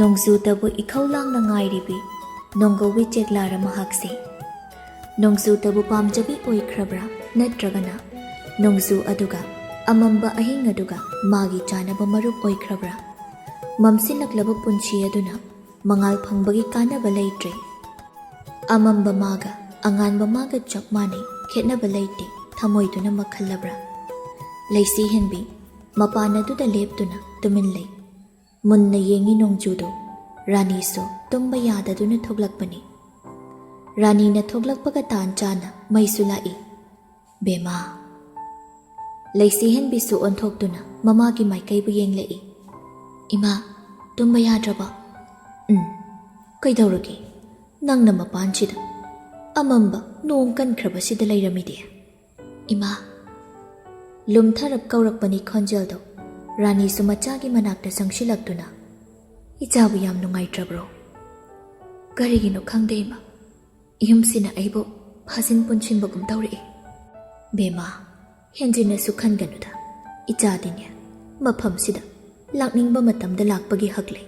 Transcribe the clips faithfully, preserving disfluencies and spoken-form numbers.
ꯅꯣꯡꯖꯨꯇꯕꯨ ꯏꯈꯧ ꯂꯥꯡꯅ ꯉꯥꯏꯔꯤꯕꯤ ꯅꯣꯡꯒꯧꯕꯤ ꯆꯦꯛꯂꯥꯔ ꯃꯍꯥꯛꯁꯦ? ꯅꯣꯡꯖꯨꯇꯕꯨ ꯄꯥꯝꯖꯕꯤ ꯑꯣꯏꯈ꯭ꯔꯕ꯭ꯔꯥ? ꯅꯠꯇ꯭ꯔꯒꯅ ꯅꯣꯡꯖꯨ ꯑꯗꯨꯒ ꯑꯃꯝꯕ ꯑꯍꯤꯡ ꯑꯗꯨꯒ ꯃꯥꯒꯤ ꯆꯥꯅꯕ ꯃꯔꯨꯞ ꯑꯣꯏꯈ꯭ꯔꯕ꯭ꯔꯥ? ꯃꯝꯁꯤꯜꯂꯛꯂꯕ ꯄꯨꯟꯁꯤ ꯑꯗꯨꯅ ꯃꯉꯥꯜ ꯐꯪꯕꯒꯤ ꯀꯥꯟꯅꯕ ꯂꯩꯇ꯭ꯔꯦ꯫ ꯑꯃꯝꯕ ꯃꯥꯒ ꯑꯉꯥꯟꯕ ꯃꯥꯒ ꯆꯞ ꯃꯥꯟꯅꯩ, ꯈꯦꯠꯅꯕ ꯂꯩꯇꯦ꯫ ꯊꯃꯣꯏꯗꯨꯅ ꯃꯈꯜꯂꯕ꯭ꯔꯥ? ꯂꯩꯁꯤ ꯍꯦꯟꯕꯤ ꯃꯄꯥꯟ ꯑꯗꯨꯗ ꯂꯦꯞꯇꯨꯅ ꯇꯨꯃꯤꯟ ꯂꯩ꯫ ꯃꯨꯟꯅ ꯌꯦꯡꯉꯤ ꯅꯣꯡꯖꯨꯗꯣ꯫ ꯔꯥꯅꯤꯁꯨ ꯇꯨꯝꯕ ꯌꯥꯗꯗꯨꯅ ꯊꯣꯛꯂꯛꯄꯅꯤ꯫ ꯔꯥꯅꯤꯅ ꯊꯣꯛꯂꯛꯄꯒ ꯇꯥꯟ ꯆꯥꯅ ꯃꯩꯁꯨ ꯂꯥꯛꯏ꯫ "ꯕꯦꯃꯥ!" ꯂꯩꯁꯤ ꯍꯦꯟꯕꯤꯁꯨ ꯑꯣꯟꯊꯣꯛꯇꯨꯅ ꯃꯃꯥꯒꯤ ꯃꯥꯏꯀꯩꯕꯨ ꯌꯦꯡꯂꯛꯏ꯫ "ꯏꯃꯥ, ꯇꯨꯝꯕ ꯌꯥꯗ꯭ꯔꯕꯣ?" "ꯎꯝ, ꯀꯩꯗꯧꯔꯒꯦ? ꯅꯪꯅ ꯃꯄꯥꯟꯁꯤꯗ ꯑꯃꯝꯕ ꯅꯣꯡ ꯀꯟꯈ꯭ꯔꯕꯁꯤꯗ ꯂꯩꯔꯝꯃꯤꯗꯤ?" "ꯏꯃꯥ!" ꯂꯨꯝꯊꯔꯞ ꯀꯧꯔꯛꯄꯅꯤ ꯈꯣꯟꯖꯦꯜꯗꯣ꯫ ꯔꯥꯅꯤꯁꯨ ꯃꯆꯥꯒꯤ ꯃꯅꯥꯛꯇ ꯆꯪꯁꯤꯜꯂꯛꯇꯨꯅ, "ꯏꯆꯥꯕꯨ ꯌꯥꯝ ꯅꯨꯡꯉꯥꯏꯇ꯭ꯔꯕ꯭ꯔꯣ?" "ꯀꯔꯤꯒꯤꯅꯣ ꯈꯪꯗꯦ, ꯏꯃꯥ꯫ ꯌꯨꯝꯁꯤꯅ ꯑꯩꯕꯨ ꯐꯥꯖꯤꯟ ꯄꯨꯟꯁꯤꯟꯕꯒꯨꯝ ꯇꯧꯔꯛꯏ꯫" "ꯕꯦꯃꯥ, ꯍꯦꯟꯖꯤꯟꯅꯁꯨ ꯈꯟꯒꯅꯨꯗ꯫ ꯏꯆꯥꯗꯤꯅꯦ, ꯃꯐꯝꯁꯤꯗ ꯂꯥꯛꯅꯤꯡꯕ ꯃꯇꯝꯗ ꯂꯥꯛꯄꯒꯤ ꯍꯛ ꯂꯩ꯫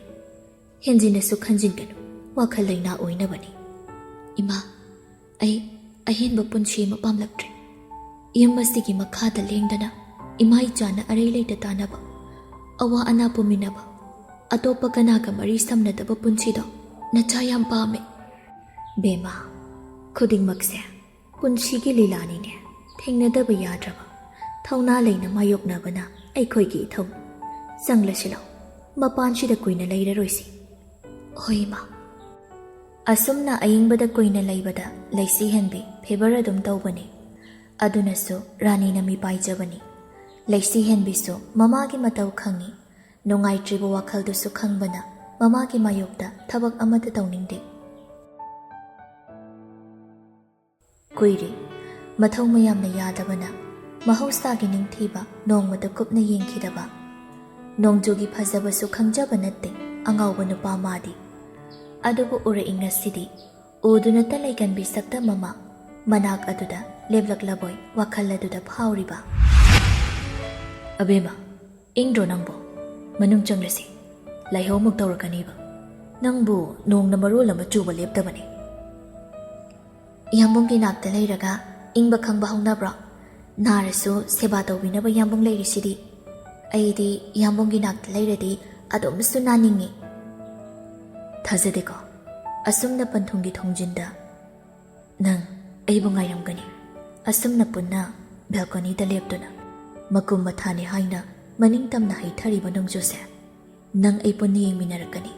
ꯍꯦꯟꯖꯤꯟꯅꯁꯨ ꯈꯟꯖꯤꯟꯒꯅꯨ, ꯋꯥꯈꯜ ꯂꯩꯅꯥ ꯑꯣꯏꯅꯕꯅꯤ꯫" "ꯏꯃꯥ, ꯑꯩ ꯑꯍꯦꯟꯕ ꯄꯨꯟꯁꯤ ꯑꯃ ꯄꯥꯝꯂꯛꯇ꯭ꯔꯦ꯫ ꯌꯨꯝ ꯑꯁꯤꯒꯤ ꯃꯈꯥꯗ ꯂꯦꯡꯗꯅ ꯏꯃꯥ ꯏꯆꯥꯅ ꯑꯔꯩ ꯂꯩꯇ ꯇꯥꯅꯕ, ꯑꯋꯥ ꯑꯅꯥ ꯄꯨꯃꯤꯟꯅꯕ, ꯑꯇꯣꯞꯄ ꯀꯅꯥꯒ ꯃꯔꯤ ꯁꯝꯅꯗꯕ ꯄꯨꯟꯁꯤꯗꯣ ꯅꯆꯥ ꯌꯥꯝ ꯄꯥꯝꯃꯦ꯫" "ꯕꯦꯃꯥ, ꯈꯨꯗꯤꯡꯃꯛꯁꯦ ꯄꯨꯟꯁꯤꯒꯤ ꯂꯤꯂꯥꯅꯤꯅꯦ, ꯊꯦꯡꯅꯗꯕ ꯌꯥꯗ꯭ꯔꯕ, ꯊꯧꯅꯥ ꯂꯩꯅ ꯃꯥꯌꯣꯛꯅꯕꯅ ꯑꯩꯈꯣꯏꯒꯤ ꯏꯊꯧ꯫ ꯆꯪꯂꯁꯤ ꯂꯥꯎ, ꯃꯄꯥꯟꯁꯤꯗ ꯀꯨꯏꯅ ꯂꯩꯔꯔꯣꯏꯁꯤ꯫" "ꯍꯣꯏ, ꯏꯃꯥ꯫" ꯑꯁꯨꯝꯅ ꯑꯏꯪꯕꯗ ꯀꯨꯏꯅ ꯂꯩꯕꯗ ꯂꯩꯁꯤ ꯍꯦꯟꯕꯤ ꯐꯦꯚꯔ ꯑꯗꯨꯝ ꯇꯧꯕꯅꯤ꯫ ꯑꯗꯨꯅꯁꯨ ꯔꯥꯅꯤꯅ ꯃꯤꯄꯥꯏꯖꯕꯅꯤ꯫ ꯂꯩꯁꯤ ꯍꯦꯟꯕꯤꯁꯨ ꯃꯃꯥꯒꯤ ꯃꯇꯧ ꯈꯪꯉꯤ꯫ ꯅꯨꯡꯉꯥꯏꯇ꯭ꯔꯤꯕ ꯋꯥꯈꯜꯗꯨꯁꯨ ꯈꯪꯕꯅ ꯃꯃꯥꯒꯤ ꯃꯥꯌꯣꯛꯇ ꯊꯕꯛ ꯑꯃꯠꯇ ꯇꯧꯅꯤꯡꯗꯦ꯫ ꯀꯨꯏꯔꯦ꯫ ꯃꯊꯧ ꯃꯌꯥꯝꯅ ꯌꯥꯗꯕꯅ ꯃꯍꯧꯁꯥꯒꯤ ꯅꯤꯡꯊꯤꯕ ꯅꯣꯡꯃꯇ ꯀꯨꯞꯅ ꯌꯦꯡꯈꯤꯗꯕ꯫ ꯅꯣꯡꯖꯨꯒꯤ ꯐꯖꯕꯁꯨ ꯈꯪꯖꯕ ꯅꯠꯇꯦ ꯑꯉꯥꯎꯕ ꯅꯨꯄꯥ ꯃꯥꯗꯤ꯫ ꯑꯗꯨꯕꯨ ꯎꯔꯛꯏ ꯉꯁꯤꯗꯤ꯫ ꯎꯗꯨꯅꯇ ꯂꯩꯒꯟꯕꯤ ꯁꯛꯇꯝ ꯑꯃ ꯃꯅꯥꯛ ꯑꯗꯨꯗ ꯂꯦꯞꯂꯛꯂꯕꯣꯏ ꯋꯥꯈꯜ ꯑꯗꯨꯗ ꯐꯥꯎꯔꯤꯕ꯫ "ꯑꯕꯦꯝꯃ, ꯏꯪꯗ꯭ꯔꯣ ꯅꯪꯕꯣ? ꯃꯅꯨꯡ ꯆꯪꯂꯁꯤ꯫" ꯂꯥꯏꯍꯧ ꯑꯃꯨꯛ ꯇꯧꯔꯛꯀꯅꯤꯕ꯫ ꯅꯪꯕꯨ ꯅꯣꯡꯅ ꯃꯔꯣꯜ ꯑꯃ ꯆꯨꯕ ꯂꯦꯞꯇꯕꯅꯦ꯫ ꯏꯌꯥꯝꯕꯨꯡꯒꯤ ꯅꯥꯛꯇ ꯂꯩꯔꯒ ꯏꯪꯕ ꯈꯪꯕ ꯍꯧꯅꯕ꯭ꯔꯣ? ꯅꯥꯔꯁꯨ ꯁꯦꯕꯥ ꯇꯧꯕꯤꯅꯕ ꯏꯌꯥꯝꯕꯨꯡ ꯂꯩꯔꯤꯁꯤꯗꯤ꯫ ꯑꯩꯗꯤ ꯏꯌꯥꯝꯕꯨꯡꯒꯤ ꯅꯥꯛꯇ ꯂꯩꯔꯗꯤ ꯑꯗꯨꯝꯁꯨ ꯅꯥꯅꯤꯡꯉꯤ꯫ ꯊꯥꯖꯗꯦꯀꯣ? ꯑꯁꯨꯝꯅ ꯄꯟꯊꯨꯡꯒꯤ ꯊꯣꯡꯖꯤꯟꯗ ꯅꯪ ꯑꯩꯕꯨ ꯉꯥꯏꯔꯝꯒꯅꯤ꯫ ꯑꯁꯨꯝꯅ ꯄꯨꯟꯅ ꯕꯦꯜꯀꯣꯅꯤꯗ ꯂꯦꯞꯇꯨꯅ ꯃꯀꯨꯝ ꯃꯊꯥꯅꯤ ꯍꯥꯏꯅ ꯃꯅꯤꯡ ꯇꯝꯅ ꯍꯩꯊꯔꯤꯕ ꯅꯣꯡꯖꯨꯁꯦ꯫ ꯅꯪ ꯑꯩ ꯄꯨꯟꯅ ꯌꯦꯡꯃꯤꯟꯅꯔꯛꯀꯅꯤ꯫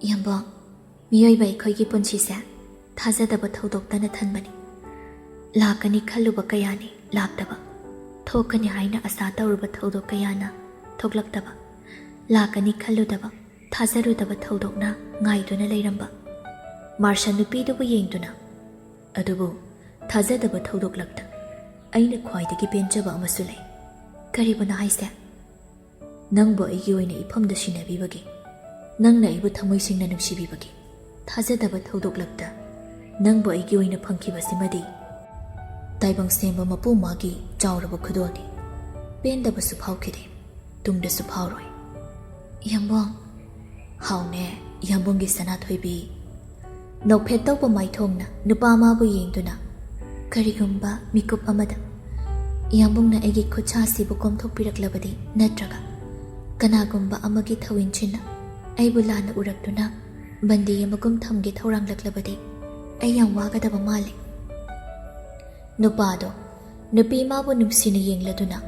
ꯏꯌꯥꯝꯕ, ꯃꯤꯑꯣꯏꯕ ꯑꯩꯈꯣꯏꯒꯤ ꯄꯨꯟꯁꯤꯁꯦ ꯊꯥꯖꯗꯕ ꯊꯧꯗꯣꯛꯇꯅ ꯊꯟꯕꯅꯤ꯫ ꯂꯥꯛꯀꯅꯤ ꯈꯜꯂꯨꯕ ꯀꯌꯥꯅꯤ ꯂꯥꯛꯇꯕ, ꯊꯣꯛꯀꯅꯤ ꯍꯥꯏꯅ ꯑꯁꯥ ꯇꯧꯔꯨꯕ ꯊꯧꯗꯣꯛ ꯀꯌꯥꯅ ꯊꯣꯛꯂꯛꯇꯕ, ꯂꯥꯛꯀꯅꯤ ꯈꯜꯂꯨꯗꯕ, ꯊꯥꯖꯔꯨꯗꯕ ꯊꯧꯗꯣꯛꯅ ꯉꯥꯏꯗꯨꯅ ꯂꯩꯔꯝꯕ꯫ ꯃꯥꯔꯁꯟ ꯅꯨꯄꯤꯗꯨꯕꯨ ꯌꯦꯡꯗꯨꯅ, ꯑꯗꯨꯕꯨ ꯊꯥꯖꯗꯕ ꯊꯧꯗꯣꯛꯂꯛꯇ ꯑꯩꯅ ꯈ꯭ꯋꯥꯏꯗꯒꯤ ꯄꯦꯟꯖꯕ ꯑꯃꯁꯨ ꯂꯩ꯫ ꯀꯔꯤꯕꯨꯅꯣ ꯍꯥꯏꯁꯦ? ꯅꯪꯕꯨ ꯑꯩꯒꯤ ꯑꯣꯏꯅ ꯏꯐꯝꯗ ꯁꯤꯟꯅꯕꯤꯕꯒꯤ, ꯅꯪꯅ ꯑꯩꯕꯨ ꯊꯃꯣꯏ ꯁꯦꯡꯅ ꯅꯨꯡꯁꯤꯕꯤꯕꯒꯤ, ꯊꯥꯖꯗꯕ ꯊꯧꯗꯣꯛꯂꯛꯇ ꯅꯪꯕꯨ ꯑꯩꯒꯤ ꯑꯣꯏꯅ ꯐꯪꯈꯤꯕꯁꯤꯃꯗꯤ ꯇꯥꯏꯕꯪ ꯁꯦꯝꯕ ꯃꯄꯨ ꯃꯥꯒꯤ ꯆꯥꯎꯔꯕ ꯈꯨꯗꯣꯜꯅꯤ꯫ ꯄꯦꯟꯗꯕꯁꯨ ꯐꯥꯎꯈꯤꯗꯦ, ꯇꯨꯡꯗꯁꯨ ꯐꯥꯎꯔꯣꯏ꯫ ꯏꯌꯥꯝꯕꯣꯡ꯫ ꯍꯥꯎꯅꯦ, ꯏꯌꯥꯝꯕꯣꯡꯒꯤ ꯁꯅꯥꯊꯣꯏꯕꯤ꯫ ꯅꯣꯛꯐꯦꯠ ꯇꯧꯕ ꯃꯥꯏꯊꯣꯡꯅ ꯅꯨꯄꯥ ꯑꯃꯕꯨ ꯌꯦꯡꯗꯨꯅ, ꯀꯔꯤꯒꯨꯝꯕ ꯃꯤꯀꯨꯞ ꯑꯃꯗ ꯏꯌꯥꯝꯕꯨꯡꯅ ꯑꯩꯒꯤ ꯈꯨꯠꯁꯥꯁꯤꯕꯨ ꯀꯣꯝꯊꯣꯛꯄꯤꯔꯛꯂꯕꯗꯤ, ꯅꯠꯇ꯭ꯔꯒ ꯀꯅꯥꯒꯨꯝꯕ ꯑꯃꯒꯤ ꯊꯧꯋꯤꯟꯁꯤꯟꯅ ꯑꯩꯕꯨ ꯂꯥꯟꯅ ꯎꯔꯛꯇꯨꯅ ꯕꯟꯗꯤ ꯑꯃꯒꯨꯝ ꯊꯝꯒꯦ ꯊꯧꯔꯥꯡꯂꯛꯂꯕꯗꯤ, ꯑꯩ ꯌꯥꯝ ꯋꯥꯒꯗꯕ ꯃꯥꯜꯂꯤ꯫ ꯅꯨꯄꯥꯗꯣ ꯅꯨꯄꯤ ꯑꯃꯕꯨ ꯅꯨꯡꯁꯤꯅ ꯌꯦꯡꯂꯗꯨꯅ,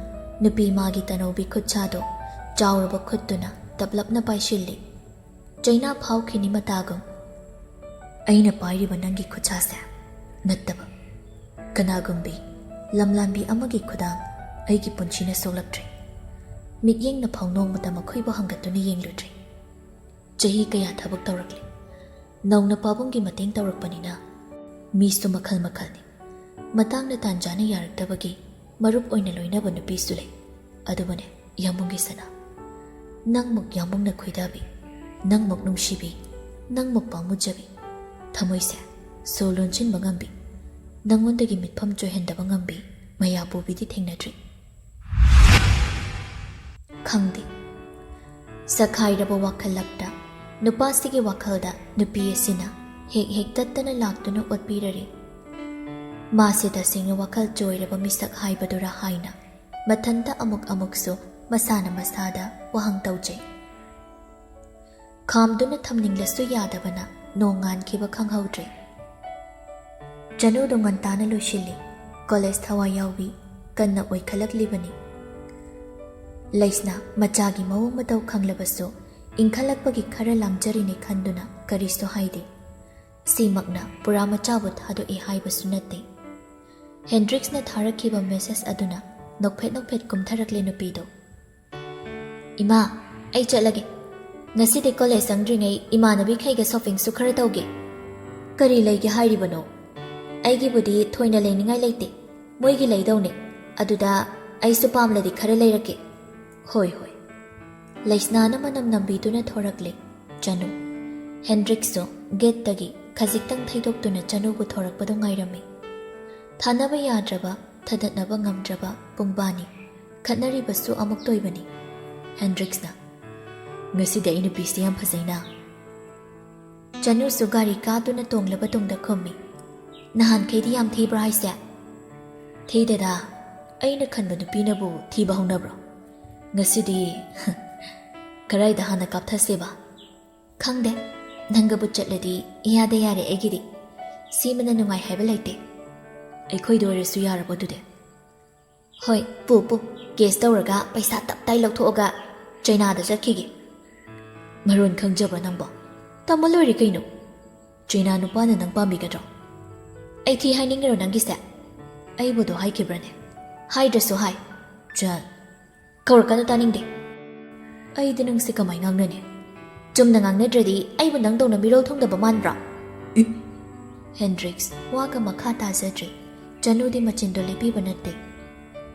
ꯅꯨꯄꯤ ꯃꯥꯒꯤ ꯇꯅꯧꯕꯤ ꯈꯨꯠꯁꯥꯗꯣ ꯆꯥꯎꯔꯕ ꯈꯨꯠꯇꯨꯅ ꯇꯞꯂꯞꯅ ꯄꯥꯏꯁꯤꯜꯂꯤ꯫ ꯆꯩꯅꯥ ꯐꯥꯎꯈꯤꯅꯤ ꯃꯇꯥꯒꯨꯝ꯫ ꯑꯩꯅ ꯄꯥꯏꯔꯤꯕ ꯅꯪꯒꯤ ꯈꯨꯠꯁꯥꯁꯦ ꯅꯠꯇꯕ ꯀꯅꯥꯒꯨꯝꯕꯤ ꯂꯝꯂꯥꯟꯕꯤ ꯑꯃꯒꯤ ꯈꯨꯗꯥꯡ ꯑꯩꯒꯤ ꯄꯨꯟꯁꯤꯅ ꯁꯣꯛꯂꯛꯇ꯭ꯔꯤ꯫ ꯃꯤꯠꯌꯦꯡꯅ ꯐꯥꯎ ꯅꯣꯡꯃꯇ ꯃꯈꯣꯏꯕꯨ ꯍꯪꯒꯠꯇꯨꯅ ꯌꯦꯡꯂꯨꯗ꯭ꯔꯤ꯫ ꯆꯍꯤ ꯀꯌꯥ ꯊꯕꯛ ꯇꯧꯔꯛꯂꯤ꯫ ꯅꯧꯅ ꯄꯥꯕꯨꯡꯒꯤ ꯃꯇꯦꯡ ꯇꯧꯔꯛꯄꯅꯤꯅ ꯃꯤꯁꯨ ꯃꯈꯜ ꯃꯈꯜꯅꯤ꯫ ꯃꯇꯥꯡꯅ ꯇꯥꯟꯖꯥꯅ ꯌꯥꯔꯛꯇꯕꯒꯤ ꯃꯔꯨꯞ ꯑꯣꯏꯅ ꯂꯣꯏꯅꯕ ꯅꯨꯄꯤꯁꯨ ꯂꯩ꯫ ꯑꯗꯨꯕꯨꯅꯦ, ꯌꯥꯝꯕꯨꯡꯒꯤ ꯁꯅꯥ, ꯅꯪꯃꯨꯛ ꯌꯥꯝꯕꯨꯡꯅ ꯈꯣꯏꯗꯥꯕꯤ, ꯅꯪꯃꯨꯛ ꯅꯨꯡꯁꯤꯕꯤ, ꯅꯪꯃꯨꯛ ꯄꯥꯝꯃꯨꯖꯕꯤ, ꯊꯃꯣꯏꯁꯦ ꯁꯣ ꯂꯣꯟꯁꯤꯟꯕ ꯉꯝꯕꯤ, ꯅꯪꯉꯣꯟꯗꯒꯤ ꯃꯤꯠꯐꯝ ꯆꯣꯏꯍꯟꯗꯕ ꯉꯝꯕꯤ ꯃꯌꯥꯄꯨꯕꯤꯗꯤ ꯊꯦꯡꯅꯗ꯭ꯔꯤ꯫ ꯈꯪꯗꯦ, ꯁꯛꯈꯥꯏꯔꯕ ꯋꯥꯈꯜꯂꯛꯇ ꯅꯨꯄꯥꯁꯤꯒꯤ ꯋꯥꯈꯜꯗ ꯅꯨꯄꯤ ꯑꯁꯤꯅ ꯍꯦꯛ ꯍꯦꯛ ꯇꯠꯇꯅ ꯂꯥꯛꯇꯨꯅ ꯑꯣꯠꯄꯤꯔꯔꯤ꯫ ꯃꯥꯁꯦ ꯇꯁꯦꯡꯅ ꯋꯥꯈꯜ ꯆꯣꯏꯔꯕ ꯃꯤꯁꯛ ꯍꯥꯏꯕꯗꯨꯔꯥ ꯍꯥꯏꯅ ꯃꯊꯟꯇ ꯑꯃꯨꯛ ꯑꯃꯨꯛꯁꯨ ꯃꯁꯥꯅ ꯃꯁꯥꯗ ꯋꯥꯍꯪ ꯇꯧꯖꯩ꯫ ꯈꯥꯝꯗꯨꯅ ꯊꯝꯅꯤꯡꯂꯁꯨ ꯌꯥꯗꯕꯅ ꯅꯣꯡ ꯉꯥꯟꯈꯤꯕ ꯈꯪꯍꯧꯗ꯭ꯔꯦ꯫ ꯆꯅꯨꯗꯣ ꯉꯟꯇꯥꯅ ꯂꯣꯏꯁꯤꯜꯂꯤ꯫ ꯀꯣꯂꯦꯖ ꯊꯋꯥꯏ ꯌꯥꯎꯕꯤ, ꯀꯟꯅ ꯑꯣꯏꯈꯠꯂꯛꯂꯤꯕꯅꯤ꯫ ꯂꯩꯁꯅꯥ ꯃꯆꯥꯒꯤ ꯃꯑꯣꯡ ꯃꯇꯧ ꯈꯪꯂꯕꯁꯨ ꯏꯟꯈꯠꯂꯛꯄꯒꯤ ꯈꯔ ꯂꯥꯡꯖꯔꯤꯅꯦ ꯈꯟꯗꯨꯅ ꯀꯔꯤꯁꯨ ꯍꯥꯏꯗꯦ꯫ ꯁꯤꯃꯛꯅ ꯄꯨꯔꯥ ꯃꯆꯥꯕꯨ ꯊꯥꯗꯣꯛꯏ ꯍꯥꯏꯕꯁꯨ ꯅꯠꯇꯦ꯫ ꯍꯦꯟꯗ꯭ꯔꯤꯛꯁꯅ ꯊꯥꯔꯛꯈꯤꯕ ꯃꯦꯁꯦꯖ ꯑꯗꯨꯅ ꯅꯣꯛꯐꯦꯠ ꯅꯣꯛꯐꯦꯠ ꯀꯨꯝꯊꯔꯛꯂꯦ ꯅꯨꯄꯤꯗꯣ꯫ "ꯏꯃꯥ, ꯑꯩ ꯆꯠꯂꯒꯦ꯫ ꯉꯁꯤꯗꯤ ꯀꯣꯂꯦꯖ ꯆꯪꯗ꯭ꯔꯤꯉꯩ ꯏꯃꯥꯟꯅꯕꯤꯈꯩꯒ ꯁꯣꯄꯤꯡꯁꯨ ꯈꯔ ꯇꯧꯒꯦ꯫" "ꯀꯔꯤ ꯂꯩꯒꯦ ꯍꯥꯏꯔꯤꯕꯅꯣ?" "ꯑꯩꯒꯤꯕꯨꯗꯤ ꯊꯣꯏꯅ ꯂꯩꯅꯤꯡꯉꯥꯏ ꯂꯩꯇꯦ꯫ ꯃꯣꯏꯒꯤ ꯂꯩꯗꯧꯅꯦ꯫ ꯑꯗꯨꯗ ꯑꯩꯁꯨ ꯄꯥꯝꯂꯗꯤ ꯈꯔ ꯂꯩꯔꯛꯀꯦ꯫" "ꯍꯣꯏ, ꯍꯣꯏ꯫" ꯂꯩꯁꯅꯥꯅ ꯃꯅꯝ ꯅꯝꯕꯤꯗꯨꯅ ꯊꯣꯔꯛꯂꯦ ꯆꯅꯨ꯫ ꯍꯦꯟꯗ꯭ꯔꯤꯛꯁꯁꯨ ꯒꯦꯠꯇꯒꯤ ꯈꯖꯤꯛꯇꯪ ꯊꯩꯗꯣꯛꯇꯨꯅ ꯆꯅꯨꯕꯨ ꯊꯣꯔꯛꯄꯗꯨ ꯉꯥꯏꯔꯝꯃꯤ꯫ ꯊꯥꯅꯕ ꯌꯥꯗ꯭ꯔꯕ, ꯊꯥꯗꯠꯅꯕ ꯉꯝꯗ꯭ꯔꯕ ꯄꯨꯡꯕꯥꯅꯤ꯫ ꯈꯠꯅꯔꯤꯕꯁꯨ ꯑꯃꯨꯛꯇ ꯑꯣꯏꯕꯅꯤ꯫ ꯍꯦꯟꯗ꯭ꯔꯤꯛꯁꯅ, "ꯉꯁꯤꯗꯤ ꯑꯩ ꯅꯨꯄꯤꯁꯤ ꯌꯥꯝ ꯐꯖꯩꯅ?" ꯆꯅꯨꯁꯨ ꯒꯥꯔꯤ ꯀꯥꯗꯨꯅ ꯇꯣꯡꯂꯕ ꯇꯨꯡꯗ ꯈꯨꯝꯃꯤ꯫ "ꯅꯍꯥꯟꯈꯩꯗꯤ ꯌꯥꯝ ꯊꯤꯕ꯭ꯔꯥ ꯍꯥꯏꯁꯦ?" "ꯊꯤꯗꯦꯗ, ꯑꯩꯅ ꯈꯟꯕ ꯅꯨꯄꯤꯅꯕꯨ ꯊꯤꯕ ꯍꯧꯅꯕ꯭ꯔꯣ? ꯉꯁꯤꯗꯤ ꯀꯔꯥꯏꯗ ꯍꯥꯟꯅ ꯀꯥꯞꯊꯁꯦꯕ?" "ꯈꯪꯗꯦ, ꯅꯪꯒꯕꯨ ꯆꯠꯂꯗꯤ ꯏꯌꯥꯗ ꯌꯥꯔꯦ ꯑꯩꯒꯤꯗꯤ꯫ ꯁꯤꯃꯅ ꯅꯨꯡꯉꯥꯏ ꯍꯥꯏꯕ ꯂꯩꯇꯦ꯫" "ꯑꯩꯈꯣꯏꯗ ꯑꯣꯏꯔꯁꯨ ꯌꯥꯔꯕꯣ ꯑꯗꯨꯗꯤ?" "ꯍꯣꯏ, ꯄꯨ, ꯄꯨ꯫ ꯀꯦꯁ ꯇꯧꯔꯒ ꯄꯩꯁꯥ ꯇꯞ ꯇꯥꯏ ꯂꯧꯊꯣꯛꯑꯒ ꯆꯩꯅꯥꯗ ꯆꯠꯈꯤꯒꯦ꯫" "ꯃꯔꯣꯟ ꯈꯪꯖꯕ꯭ꯔꯣ ꯅꯪꯕꯣ? ꯇꯝꯃ ꯂꯣꯏꯔꯦ ꯀꯩꯅꯣ꯫ ꯆꯩꯅꯥ ꯅꯨꯄꯥꯅ ꯅꯪ ꯄꯥꯝꯕꯤꯒꯗ꯭ꯔꯣ?" "ꯑꯩ ꯊꯤ ꯍꯥꯏꯅꯤꯡꯉꯤꯔꯣ ꯅꯪꯒꯤꯁꯦ?" "ꯑꯩꯕꯨꯗꯣ ꯍꯥꯏꯈꯤꯕ꯭ꯔꯅꯦ?" "ꯍꯥꯏꯗ꯭ꯔꯁꯨ ꯍꯥꯏ꯫" "ꯆꯟ, ꯀꯧꯔꯛꯀꯅꯨ ꯇꯥꯅꯤꯡꯗꯦ꯫ ꯑꯩꯗꯤ ꯅꯪꯁꯦ ꯀꯃꯥꯏ ꯉꯥꯡꯅꯅꯤ? ꯆꯨꯝꯅ ꯉꯥꯡꯅꯗ꯭ꯔꯗꯤ ꯑꯩꯕꯨ ꯅꯪꯗꯧꯅ ꯃꯤꯔꯣꯜ ꯊꯨꯡꯗꯕ ꯃꯥꯟꯕ꯭ꯔꯥ?" ꯏ! ꯍꯦꯟꯗ꯭ꯔꯤꯛꯁ ꯋꯥꯒ ꯃꯈꯥ ꯇꯥꯖꯗ꯭ꯔꯦ꯫ ꯆꯅꯨꯗꯤ ꯃꯆꯤꯟꯗꯣ ꯂꯦꯞꯄꯤꯕ ꯅꯠꯇꯦ꯫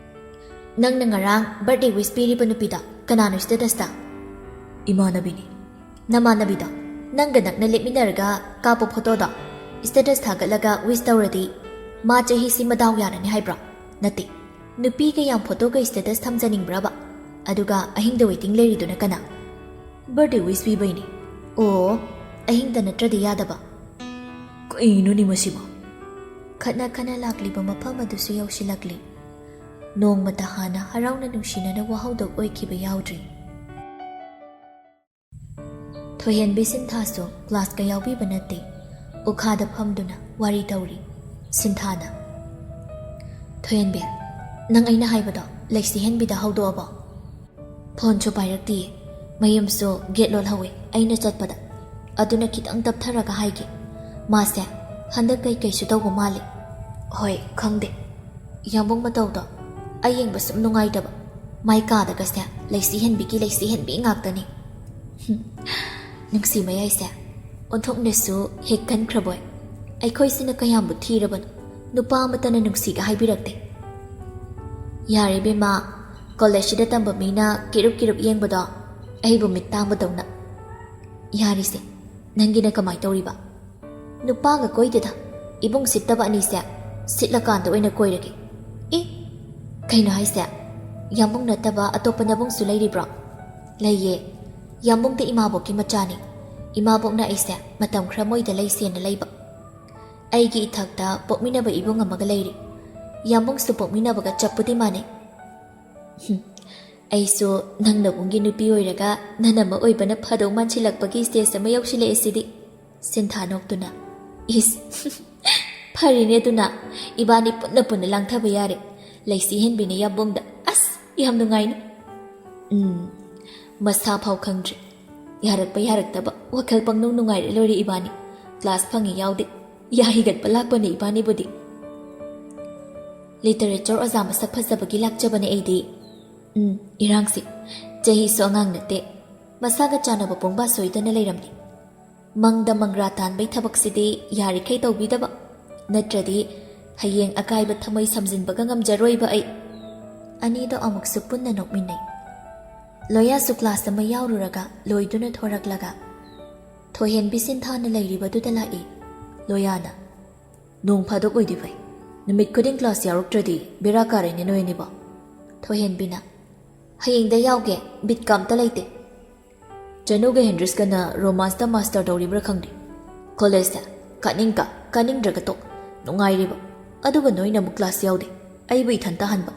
"ꯅꯪꯅ ꯉꯔꯥꯡ ꯕꯥꯔꯗꯦ ꯋꯤꯁ ꯄꯤꯔꯤꯕ ꯅꯨꯄꯤꯗꯣ ꯀꯅꯥꯅꯣ ꯁ꯭ꯇꯦꯇꯁꯇ?" "ꯏꯃꯥꯟꯅꯕꯤꯅꯤ꯫" "ꯅꯃꯥꯟꯅꯕꯤꯗꯣ ꯅꯪꯒ ꯅꯛꯅ ꯂꯦꯞꯃꯤꯟꯅꯔꯒ ꯀꯥꯞꯄ ꯐꯣꯇꯣꯗꯣ ꯁ꯭ꯇꯦꯇꯁ ꯊꯥꯒꯠꯂꯒ ꯋꯤꯁ ꯇꯧꯔꯗꯤ ꯃꯥ ꯆꯍꯤꯁꯤ ꯃꯗꯥꯎ ꯌꯥꯔꯅꯤ ꯍꯥꯏꯕ꯭ꯔꯣ? ꯅꯠꯇꯦ, ꯅꯨꯄꯤꯒ ꯌꯥꯝ ꯐꯣꯇꯣꯒ ꯁ꯭ꯇꯦꯇꯁ ꯊꯝꯖꯅꯤꯡꯕ꯭ꯔꯕ? ꯑꯗꯨꯒ ꯑꯍꯤꯡꯗ ꯋꯦꯇꯤꯡ ꯂꯩꯔꯤꯗꯨꯅ ꯀꯅꯥ?" ꯕꯥꯔꯗꯦ ꯋꯤꯁ ꯄꯤꯕꯩꯅꯦ꯫ ꯑꯣ, ꯑꯍꯤꯡꯗ ꯅꯠꯇ꯭ꯔꯗꯤ ꯌꯥꯗꯕ꯫ ꯀꯩꯅꯣꯅꯦ ꯃꯁꯤꯕꯣ? ꯈꯠꯅ ꯈꯠꯅ ꯂꯥꯛꯂꯤꯕ ꯃꯐꯝ ꯑꯗꯨꯁꯨ ꯌꯧꯁꯤꯜꯂꯛꯂꯤ꯫ ꯅꯣꯡꯃꯇ ꯍꯥꯟꯅ ꯍꯔꯥꯎꯅ ꯅꯨꯡꯁꯤꯅꯅ ꯋꯥꯍꯧꯗꯣꯛ ꯑꯣꯏꯈꯤꯕ ꯌꯥꯎꯗ꯭ꯔꯤ꯫ ꯊꯣꯏꯍꯦꯟꯕꯤ ꯁꯤꯟꯊꯥꯁꯨ ꯀ꯭ꯂꯥꯁꯀ ꯌꯥꯎꯕꯤꯕ ꯅꯠꯇꯦ꯫ ꯎꯈꯥꯗ ꯐꯝꯗꯨꯅ ꯋꯥꯔꯤ ꯇꯧꯔꯤ꯫ ꯁꯤꯟꯊꯥꯅ, "ꯊꯣꯏꯍꯦꯟꯕꯤ, ꯅꯪ ꯑꯩꯅ ꯍꯥꯏꯕꯗꯣ ꯂꯩꯁꯤ ꯍꯦꯟꯕꯤꯗ ꯍꯧꯗꯣꯛꯑꯕꯣ?" ꯐꯣꯟꯁꯨ ꯄꯥꯏꯔꯛꯇꯤꯌꯦ꯫ ꯃꯌꯨꯝꯁꯨ ꯒꯦꯠ ꯂꯣꯜꯍꯧꯋꯦ ꯑꯩꯅ ꯆꯠꯄꯗ꯫ ꯑꯗꯨꯅ ꯈꯤꯇꯪ ꯇꯞꯊꯔꯒ ꯍꯥꯏꯒꯦ꯫ ꯃꯥꯁꯦ ꯍꯟꯗꯛ ꯀꯩ ꯀꯩꯁꯨ ꯇꯧꯕ ꯃꯥꯜꯂꯦ꯫ ꯍꯣꯏ, ꯈꯪꯗꯦ꯫ ꯌꯥꯝꯕꯨꯡ ꯃꯇꯧꯗꯣ ꯑꯩ ꯌꯦꯡꯕ ꯁꯨꯝ ꯅꯨꯡꯉꯥꯏꯇꯕ꯫ ꯃꯥꯏ ꯀꯥꯗꯒꯁꯦ ꯂꯩꯁꯤ ꯍꯦꯟꯕꯤꯒꯤ ꯂꯩꯁꯤ ꯍꯦꯟꯕꯤ ꯉꯥꯛꯇꯅꯤ꯫ ꯍꯨꯝ, ꯅꯨꯡꯁꯤ ꯃꯌꯥꯏꯁꯦ ꯑꯣꯟꯊꯣꯛꯅꯁꯨ ꯍꯦꯛ ꯀꯟꯈ꯭ꯔꯕꯣꯏ꯫ ꯑꯩꯈꯣꯏꯁꯤꯅ ꯀꯌꯥꯝꯕꯨ ꯊꯤꯔꯕꯅꯣ, ꯅꯨꯄꯥ ꯑꯃꯠꯇꯅ ꯅꯨꯡꯁꯤꯒ ꯍꯥꯏꯕꯤꯔꯛꯇꯦ꯫ ꯌꯥꯔꯦ ꯏꯕꯦꯝꯃ, ꯀꯣꯂꯦꯖꯁꯤꯗ ꯇꯝꯕ ꯃꯤꯅ ꯀꯤꯔꯨꯞ ꯀꯤꯔꯨꯞ ꯌꯦꯡꯕꯗꯣ ꯑꯩꯕꯨ ꯃꯤꯠ ꯇꯥꯡꯕꯗꯧꯅ꯫ ꯌꯥꯔꯤꯁꯦ, ꯅꯪꯒꯤꯅ ꯀꯃꯥꯏ ꯇꯧꯔꯤꯕ? ꯅꯨꯄꯥꯒ ꯀꯣꯏꯗꯦꯗ, ꯏꯕꯨꯡ ꯁꯤꯠꯇꯕ ꯑꯅꯤꯁꯦ ꯁꯤꯠꯂꯀꯥꯟꯗ ꯑꯣꯏꯅ ꯀꯣꯏꯔꯒꯦ꯫ ꯑꯦ, ꯀꯩꯅꯣ ꯍꯥꯏꯁꯦ? ꯌꯥꯝꯕꯨꯡ ꯅꯠꯇꯕ ꯑꯇꯣꯞꯄ ꯅꯕꯨꯡꯁꯨ ꯂꯩꯔꯤꯕ꯭ꯔꯣ? ꯂꯩꯌꯦ꯫ ꯌꯥꯝꯕꯨꯡꯗꯤ ꯏꯃꯥꯕꯣꯛꯀꯤ ꯃꯆꯥꯅꯤ꯫ ꯏꯃꯥꯕꯣꯛꯅ ꯑꯩꯁꯦ ꯃꯇꯝ ꯈꯔ ꯃꯣꯏꯗ ꯂꯩꯁꯦꯅ ꯂꯩꯕ꯫ ꯑꯩꯒꯤ ꯏꯊꯛꯇ ꯄꯣꯛꯃꯤꯟꯅꯕ ꯏꯕꯨꯡ ꯑꯃꯒ ꯂꯩꯔꯤ꯫ ꯌꯥꯝꯕꯨꯡꯁꯨ ꯄꯣꯛꯃꯤꯟꯅꯕꯒ ꯆꯞꯄꯨꯗꯤ ꯃꯥꯟꯅꯩ꯫ ꯍꯨꯝ, ꯑꯩꯁꯨ ꯅꯪ ꯅꯕꯨꯡꯒꯤ ꯅꯨꯄꯤ ꯑꯣꯏꯔꯒ ꯅꯅꯝꯃ ꯑꯣꯏꯕꯅ ꯐꯗꯧ ꯃꯥꯟꯁꯤꯜꯂꯛꯄꯒꯤ ꯁ꯭ꯇꯦꯖ ꯑꯃ ꯌꯧꯁꯤꯜꯂꯛꯑꯦ ꯁꯤꯗꯤ꯫ ꯁꯤꯟꯊꯥ ꯅꯣꯛꯇꯨꯅ, "ꯏꯁ, ꯐꯔꯤꯅꯦ ꯑꯗꯨꯅ, ꯏꯕꯥꯅꯤ ꯄꯨꯟꯅ ꯄꯨꯟꯅ ꯂꯥꯡꯊꯕ ꯌꯥꯔꯦ꯫ ꯂꯩꯁꯤ ꯍꯦꯟꯕꯤꯅ ꯌꯥꯝꯕꯨꯡꯗ, ꯑꯁ, ꯌꯥꯝ ꯅꯨꯡꯉꯥꯏꯅꯤ꯫" ꯎꯝ, ꯃꯁꯥ ꯐꯥꯎ ꯈꯪꯗ꯭ꯔꯤ꯫ ꯌꯥꯔꯛꯄ ꯌꯥꯔꯛꯇꯕ, ꯋꯥꯈꯜ ꯄꯪꯅꯨꯡ ꯅꯨꯡꯉꯥꯏꯔ ꯂꯣꯏꯔꯦ ꯏꯕꯥꯅꯤ꯫ ꯀ꯭ꯂꯥꯁ ꯐꯪꯉꯤ ꯌꯥꯎꯗꯦ, ꯌꯥ ꯍꯤꯒꯠꯄ ꯂꯥꯛꯄꯅꯦ ꯏꯕꯥꯅꯤꯕꯨꯗꯤ꯫ ꯂꯤꯇꯔꯦꯆꯔ ꯑꯣꯖꯥ ꯃꯁꯛ ꯐꯖꯕꯒꯤ ꯂꯥꯛꯆꯕꯅꯦ ꯑꯩꯗꯤ꯫ ꯎꯝ, ꯏꯔꯥꯡꯁꯤ꯫ ꯆꯍꯤꯁꯨ ꯑꯉꯥꯡ ꯅꯠꯇꯦ꯫ ꯃꯁꯥꯒ ꯆꯥꯟꯅꯕ ꯄꯣꯡꯕꯥ ꯁꯣꯏꯗꯅ ꯂꯩꯔꯝꯅꯤ꯫ ꯃꯪꯗ ꯃꯪꯒ꯭ꯔꯥ ꯇꯥꯟꯕꯩ ꯊꯕꯛꯁꯤꯗꯤ ꯌꯥꯔꯤꯈꯩ ꯇꯧꯕꯤꯗꯕ, ꯅꯠꯇ꯭ꯔꯗꯤ ꯍꯌꯦꯡ ꯑꯀꯥꯏꯕ ꯊꯃꯣꯏ ꯁꯝꯖꯤꯟꯕꯒ ꯉꯝꯖꯔꯣꯏꯕ ꯑꯩ꯫ ꯑꯅꯤꯗꯣ ꯑꯃꯨꯛꯁꯨ ꯄꯨꯟꯅ ꯅꯣꯛꯃꯤꯟꯅꯩ꯫ ꯂꯣꯌꯥꯁꯨ ꯀ꯭ꯂꯥꯁ ꯑꯃ ꯌꯥꯎꯔꯨꯔꯒ ꯂꯣꯏꯗꯨꯅ ꯊꯣꯔꯛꯂꯒ ꯊꯣꯏꯍꯦꯟꯕꯤ ꯁꯤꯟꯊꯥꯅ ꯂꯩꯔꯤꯕꯗꯨꯗ ꯂꯥꯛꯏ꯫ ꯂꯣꯌꯥꯅ, "ꯅꯣꯡ ꯐꯥꯗꯣꯛ ꯑꯣꯏꯗꯤ ꯐꯩ, ꯅꯨꯃꯤꯠ ꯈꯨꯗꯤꯡ ꯀ꯭ꯂꯥꯁ ꯌꯥꯎꯔꯛꯇ꯭ꯔꯗꯤ ꯕꯦꯔꯥ ꯀꯥꯔꯦꯅꯦ ꯅꯣꯏ ꯑꯅꯤꯕꯣ꯫" ꯊꯣꯏꯍꯦꯟꯕꯤꯅ, "ꯍꯌꯦꯡꯗ ꯌꯥꯎꯒꯦ, ꯕꯤꯠꯀ ꯑꯝꯇ ꯂꯩꯇꯦ꯫" ꯆꯅꯨꯒ ꯍꯦꯟꯔꯤꯁꯀꯅ ꯔꯣꯃꯥꯟꯁꯇ ꯃꯥꯁꯇꯔ ꯇꯧꯔꯤꯕ꯭ꯔꯥ ꯈꯪꯗꯦ꯫ ꯀꯣꯂꯦꯖꯇ ꯀꯥꯅꯤꯡ ꯀꯥ, ꯀꯥꯅꯤꯡꯗ꯭ꯔꯒ ꯇꯣꯛ꯫ ꯅꯨꯡꯉꯥꯏꯔꯤꯕ꯫ ꯑꯗꯨꯒ ꯅꯣꯏꯅ ꯑꯃꯨꯛ ꯀ꯭ꯂꯥꯁ ꯌꯥꯎꯗꯦ꯫ ꯑꯩꯕꯨ ꯏꯊꯟꯇ ꯍꯟꯕ꯫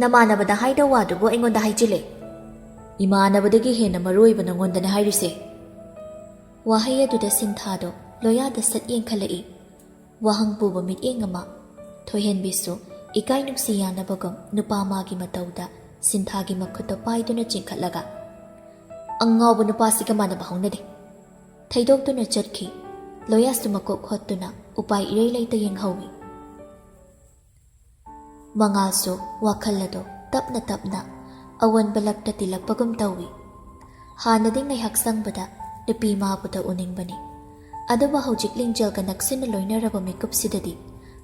ꯅꯃꯥꯟꯅꯕꯗ ꯍꯥꯏꯗꯧ ꯋꯥꯗꯨꯕꯨ ꯑꯩꯉꯣꯟꯗ ꯍꯥꯏꯖꯤꯜꯂꯦ꯫ ꯏꯃꯥꯟꯅꯕꯗꯒꯤ ꯍꯦꯟꯅ ꯃꯔꯨ ꯑꯣꯏꯕ ꯅꯉꯣꯟꯗꯅꯦ ꯍꯥꯏꯔꯤꯁꯦ꯫ ꯋꯥꯍꯩ ꯑꯗꯨꯗ ꯁꯤꯟꯊꯥꯗꯣ ꯂꯣꯌꯥꯗ ꯁꯠ ꯌꯦꯡꯈꯠꯂꯛꯏ꯫ ꯋꯥꯍꯪ ꯄꯨꯕ ꯃꯤꯠꯌꯦꯡ ꯑꯃ꯫ ꯊꯣꯏꯍꯦꯟꯕꯤꯁꯨ ꯏꯀꯥꯏ ꯅꯨꯡꯁꯤ ꯌꯥꯅꯕꯒꯨꯝ ꯅꯨꯄꯥ ꯃꯥꯒꯤ ꯃꯇꯧꯗ ꯁꯤꯟꯊꯥꯒꯤ ꯃꯈꯨꯠꯇꯣ ꯄꯥꯏꯗꯨꯅ ꯆꯤꯡꯈꯠꯂꯒ, "ꯑꯉꯥꯎꯕ ꯅꯨꯄꯥꯁꯤꯒ ꯃꯥꯟꯅꯕ ꯍꯧꯅꯗꯦ"꯫ ꯊꯩꯗꯣꯛꯇꯨꯅ ꯆꯠꯈꯤ꯫ ꯂꯣꯌꯥꯁꯨ ꯃꯀꯣꯛ ꯍꯣꯠꯇꯨꯅ ꯎꯄꯥꯏ ꯏꯔꯩ ꯂꯩꯇ ꯌꯦꯡꯍꯧꯏ꯫ ꯃꯉꯥꯜꯁꯨ ꯋꯥꯈꯜ ꯑꯗꯨ ꯇꯞꯅ ꯇꯞꯅ ꯑꯑꯣꯟꯕ ꯂꯛꯇ ꯇꯤꯜꯂꯛꯄꯒꯨꯝ ꯇꯧꯏ꯫ ꯍꯥꯟꯅꯗꯤ ꯉꯥꯏꯍꯥꯛ ꯆꯪꯕꯗ ꯅꯨꯄꯤ ꯃꯥꯕꯨꯗ ꯎꯅꯤꯡꯕꯅꯤ, ꯑꯗꯨꯕꯨ ꯍꯧꯖꯤꯛ ꯂꯤꯡꯖꯦꯜꯒ ꯅꯛꯁꯤꯟꯅ ꯂꯣꯏꯅꯔꯕ ꯃꯤꯀꯨꯞꯁꯤꯗꯗꯤ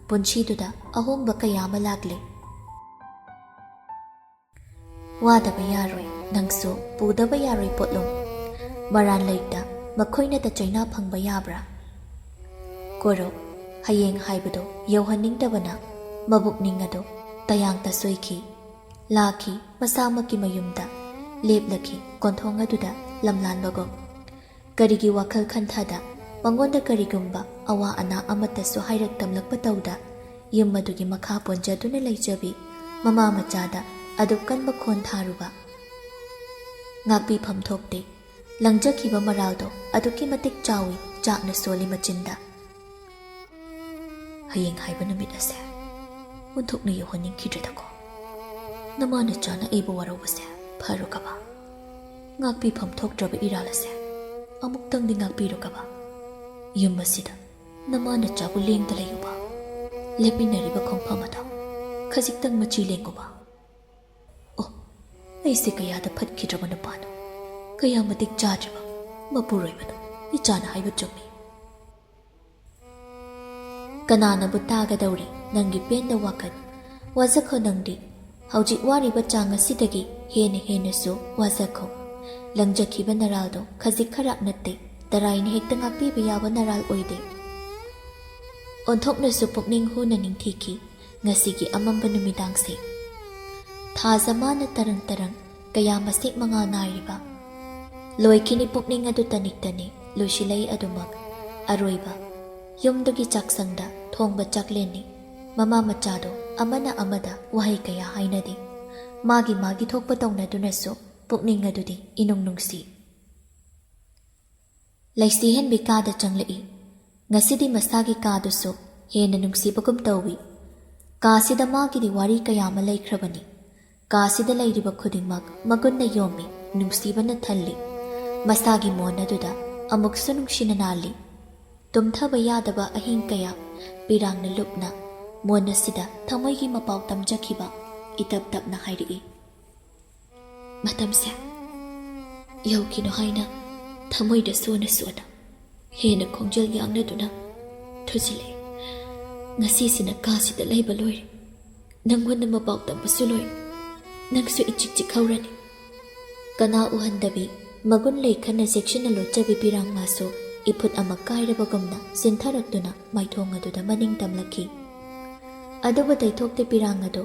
ꯄꯨꯟꯁꯤꯗꯨꯗ ꯑꯍꯣꯡꯕ ꯀꯌꯥ ꯑꯃ ꯂꯥꯛꯂꯦ꯫ ꯋꯥꯗꯕ ꯌꯥꯔꯣꯏ, ꯅꯪꯁꯨ ꯄꯨꯗꯕ ꯌꯥꯔꯣꯏ ꯄꯣꯠꯂꯨꯝ꯫ ꯃꯔꯥꯟ ꯂꯩꯇ ꯃꯈꯣꯏꯅꯇ ꯆꯩꯅꯥ ꯐꯪꯕ ꯌꯥꯕ꯭ꯔꯥ? ꯀꯣꯔꯧ, ꯍꯌꯦꯡ ꯍꯥꯏꯕꯗꯨ ꯌꯧꯍꯟꯅꯤꯡꯗꯕꯅ ꯃꯕꯨꯛꯅꯤꯡ ꯑꯗꯨ ꯇꯌꯥꯡꯇ ꯁꯣꯏꯈꯤ꯫ ꯂꯥꯛꯈꯤ ꯃꯁꯥꯃꯛꯀꯤ ꯃꯌꯨꯝꯗ, ꯂꯦꯞꯂꯈꯤ ꯀꯣꯟꯊꯣꯡ ꯑꯗꯨꯗ ꯂꯝꯂꯥꯟꯕꯒꯨꯝ꯫ ꯀꯔꯤꯒꯤ ꯋꯥꯈꯜ ꯈꯟꯊꯗ ꯃꯉꯣꯟꯗ ꯀꯔꯤꯒꯨꯝꯕ ꯑꯋꯥ ꯑꯅꯥ ꯑꯃꯠꯇꯁꯨ ꯍꯥꯏꯔꯛ ꯇꯝꯂꯛꯄ ꯇꯧꯗ, ꯌꯨꯝ ꯑꯗꯨꯒꯤ ꯃꯈꯥ ꯄꯣꯟꯖꯗꯨꯅ ꯂꯩꯖꯕꯤ ꯃꯃꯥ ꯃꯆꯥꯗ ꯑꯗꯨꯛ ꯀꯟꯕ ꯈꯣꯟ ꯊꯥꯔꯨꯕ? ꯉꯥꯛꯄꯤꯐꯝ ꯊꯣꯛꯇꯦ꯫ ꯂꯪꯖꯈꯤꯕ ꯃꯔꯥꯜꯗꯣ ꯑꯗꯨꯛꯀꯤ ꯃꯇꯤꯛ ꯆꯥꯎꯏ, ꯆꯥꯛꯅ ꯁꯣꯜꯂꯤ ꯃꯆꯤꯟꯗ꯫ ꯍꯌꯦꯡ ꯍꯥꯏꯕ ꯅꯨꯃꯤꯠ ꯑꯁꯦ ꯑꯣꯟꯊꯣꯛꯅ ꯌꯧꯍꯟꯅꯤꯡꯈꯤꯗ꯭ꯔꯦꯗꯀꯣ꯫ ꯅꯃꯥ ꯅꯆꯥꯅ ꯑꯩꯕꯨ ꯋꯥꯔꯧꯕꯁꯦ ꯐꯔꯨꯀꯕ꯫ ꯉꯥꯛꯄꯤꯐꯝ ꯊꯣꯛꯇ꯭ꯔꯕ ꯏꯔꯥꯜ ꯑꯁꯦ ꯑꯃꯨꯛꯇꯪꯗꯤ ꯉꯥꯛꯄꯤꯔꯨꯀꯕ꯫ ꯌꯨꯝ ꯑꯁꯤꯗ ꯅꯃꯥ ꯅꯆꯥꯕꯨ ꯂꯦꯡꯗ ꯂꯩꯌꯨꯕ꯫ ꯂꯦꯞꯃꯤꯟꯅꯔꯤꯕ ꯈꯣꯡꯐꯝ ꯑꯗꯣ ꯈꯖꯤꯛꯇꯪ ꯃꯆꯤ ꯂꯦꯡꯉꯨꯕ꯫ ꯑꯣ, ꯑꯩꯁꯦ ꯀꯌꯥꯗ ꯐꯠꯈꯤꯗ꯭ꯔꯕ ꯅꯨꯄꯥꯅꯣ! ꯀꯌꯥ ꯃꯇꯤꯛ ꯆꯥꯗ꯭ꯔꯕ ꯃꯄꯨꯔꯣꯏꯕꯅꯣ! ꯏꯆꯥꯅ ꯍꯥꯏꯕ ꯆꯨꯝꯃꯤ꯫ ꯀꯅꯥꯅꯕꯨ ꯇꯥꯒꯗꯧꯔꯤ ꯅꯪꯒꯤ ꯄꯦꯟꯗ ꯋꯥꯀꯠ? ꯋꯥꯖꯈꯣ ꯅꯪꯗꯤ꯫ ꯍꯧꯖꯤꯛ ꯋꯥꯔꯤꯕ ꯆꯥꯡ ꯑꯁꯤꯗꯒꯤ ꯍꯦꯟꯅ ꯍꯦꯟꯅꯁꯨ ꯋꯥꯖꯈꯣ꯫ ꯂꯪꯖꯈꯤꯕ ꯅꯔꯥꯜꯗꯣ ꯈꯖꯤꯛ ꯈꯔꯥꯛ ꯅꯠꯇꯦ, ꯇꯔꯥꯏꯅ ꯍꯦꯛꯇ ꯉꯥꯛꯄꯤꯕ ꯌꯥꯕ ꯅꯔꯥꯜ ꯑꯣꯏꯗꯦ꯫ ꯑꯣꯟꯊꯣꯛꯅꯁꯨ ꯄꯨꯛꯅꯤꯡ ꯍꯨꯅ ꯅꯤꯡꯊꯤꯈꯤ ꯉꯁꯤꯒꯤ ꯑꯃꯝꯕ ꯅꯨꯃꯤꯗꯥꯡꯁꯦ꯫ ꯊꯥꯖ ꯃꯥꯅ ꯇꯔꯪ ꯇꯔꯪ ꯀꯌꯥ ꯃꯁꯦꯛ ꯃꯉꯥꯜ ꯅꯥꯏꯔꯤꯕ꯫ ꯂꯣꯏꯈꯤꯅꯤ ꯄꯨꯛꯅꯤꯡ ꯑꯗꯨ ꯇꯅꯤꯛ ꯇꯅꯤꯛ ꯂꯣꯏꯁꯤꯜꯂꯛꯏ ꯑꯗꯨꯃꯛ꯫ ꯑꯔꯣꯏꯕ ꯌꯨꯝꯗꯨꯒꯤ ꯆꯥꯛꯁꯪꯗ ꯊꯣꯡꯕ ꯆꯥꯛꯂꯦꯟꯅꯤ꯫ ꯃꯃꯥ ꯃꯆꯥꯗꯣ ꯑꯃꯅ ꯑꯃꯗ ꯋꯥꯍꯩ ꯀꯌꯥ ꯍꯥꯏꯅꯗꯦ꯫ ꯃꯥꯒꯤ ꯃꯥꯒꯤ ꯊꯣꯛꯄ ꯇꯧꯅꯗꯨꯅꯁꯨ ꯄꯨꯛꯅꯤꯡ ꯑꯗꯨꯗꯤ ꯏꯅꯨꯡ ꯅꯨꯡꯁꯤ꯫ ꯂꯩꯁꯤꯍꯦꯟꯕꯤ ꯀꯥꯗ ꯆꯪꯂꯛꯏ꯫ ꯉꯁꯤꯗꯤ ꯃꯁꯥꯒꯤ ꯀꯥꯗꯨꯁꯨ ꯍꯦꯟꯅ ꯅꯨꯡꯁꯤꯕꯒꯨꯝ ꯇꯧꯏ꯫ ꯀꯥꯁꯤꯗ ꯃꯥꯒꯤꯗꯤ ꯋꯥꯔꯤ ꯀꯌꯥ ꯑꯃ ꯂꯩꯈ꯭ꯔꯕꯅꯤ꯫ ꯀꯥꯁꯤꯗ ꯂꯩꯔꯤꯕ ꯈꯨꯗꯤꯡꯃꯛ ꯃꯒꯨꯟꯅ ꯌꯣꯝꯃꯤ, ꯅꯨꯡꯁꯤꯕꯅ ꯊꯜꯂꯤ꯫ ꯃꯁꯥꯒꯤ ꯃꯣꯟ ꯑꯗꯨꯗ ꯑꯃꯨꯛꯁꯨ ꯅꯨꯡꯁꯤꯅ ꯅꯥꯜꯂꯤ꯫ ꯇꯨꯝꯊꯕ ꯌꯥꯗꯕ ꯑꯍꯤꯡ ꯀꯌꯥ ꯄꯤꯔꯥꯡꯅ ꯂꯨꯞꯅ ꯃꯣꯟ ꯑꯁꯤꯗ ꯊꯃꯣꯏꯒꯤ ꯃꯄꯥꯎ ꯇꯝꯖꯈꯤꯕ ꯏꯇꯞ ꯇꯞꯅ ꯍꯥꯏꯔꯛꯏ꯫ ꯃꯇꯝꯁꯦ ꯌꯧꯈꯤꯅꯨ ꯍꯥꯏꯅ ꯊꯃꯣꯏꯗ ꯁꯣꯟꯅ ꯁꯣꯟꯅ ꯍꯦꯟꯅ ꯈꯣꯡꯖꯦꯜ ꯌꯥꯡꯅꯗꯨꯅ ꯊꯨꯖꯤꯜꯂꯛꯑꯦ꯫ ꯉꯁꯤꯁꯤꯅ ꯀꯥꯁꯤꯗ ꯂꯩꯕ ꯂꯣꯏꯔꯦ꯫ ꯅꯪꯉꯣꯟꯗ ꯃꯄꯥꯎ ꯇꯝꯕꯁꯨ ꯂꯣꯏꯔꯦ꯫ ꯅꯪꯁꯨ ꯏꯆꯤꯛ ꯆꯤꯛꯍꯧꯔꯅꯤ꯫ ꯀꯅꯥ ꯎꯍꯟꯗꯕꯤ ꯃꯒꯨꯟ ꯂꯩ ꯈꯟꯅ ꯆꯦꯛꯁꯤꯟꯅ ꯂꯣꯠꯆꯕꯤ ꯄꯤꯔꯥꯡ ꯃꯥꯁꯨ ꯏꯐꯨꯠ ꯑꯃ ꯀꯥꯏꯔꯕꯒꯨꯝꯅ ꯆꯤꯟꯊꯔꯛꯇꯨꯅ ꯃꯥꯏꯊꯣꯡ ꯑꯗꯨꯗ ꯃꯅꯤꯡ ꯇꯝꯂꯛꯈꯤ꯫ ꯑꯗꯨꯕꯨ ꯇꯩꯊꯣꯛꯇꯦ ꯄꯤꯔꯥꯡ ꯑꯗꯨ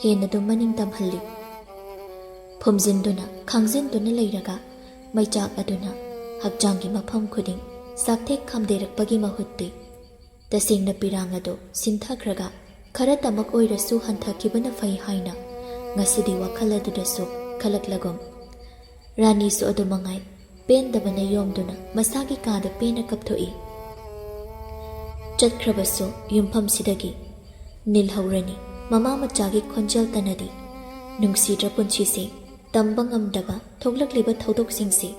ꯍꯦꯟꯅ ꯑꯗꯨꯝ ꯃꯅꯤꯡ ꯇꯝꯍꯜꯂꯤ꯫ ꯐꯨꯝꯖꯤꯟꯗꯨꯅ ꯈꯥꯡꯖꯤꯟꯗꯨꯅ ꯂꯩꯔꯒ ꯃꯩꯆꯥꯛ ꯑꯗꯨꯅ ꯍꯛꯆꯥꯡꯒꯤ ꯃꯐꯝ ꯈꯨꯗꯤꯡ ꯆꯥꯛꯊꯦꯛ ꯈꯥꯝꯗꯦꯔꯛꯄꯒꯤ ꯃꯍꯨꯠꯇꯤ ꯇꯁꯦꯡꯅ ꯄꯤꯔꯥꯡ ꯑꯗꯨ ꯁꯤꯟꯊꯈ꯭ꯔꯒ ꯈꯔꯇꯃꯛ ꯑꯣꯏꯔꯁꯨ ꯍꯟꯊꯈꯤꯕꯅ ꯐꯩ ꯍꯥꯏꯅ ꯉꯁꯤꯗꯤ ꯋꯥꯈꯜ ꯑꯗꯨꯗꯁꯨ ꯈꯜꯂꯛꯂꯒꯨꯝ꯫ ꯔꯥꯅꯤꯁꯨ ꯑꯗꯨꯃꯉꯥꯏ ꯄꯦꯟꯗꯕꯅ ꯌꯣꯝꯗꯨꯅ ꯃꯁꯥꯒꯤ ꯀꯥꯗ ꯄꯦꯟꯅ ꯀꯞꯊꯣꯛꯏ꯫ ꯆꯠꯈ꯭ꯔꯕꯁꯨ ꯌꯨꯝꯐꯝꯁꯤꯗꯒꯤ ꯅꯤꯜꯍꯧꯔꯅꯤ ꯃꯃꯥ ꯃꯆꯥꯒꯤ ꯈꯣꯟꯖꯦꯜ ꯇꯅꯗꯤ꯫ ꯅꯨꯡꯁꯤꯗ꯭ꯔ ꯄꯨꯟꯁꯤꯁꯦ, ꯇꯝꯕ ꯉꯝꯗꯕ ꯊꯣꯛꯂꯛꯂꯤꯕ ꯊꯧꯗꯣꯛꯁꯤꯡꯁꯦ꯫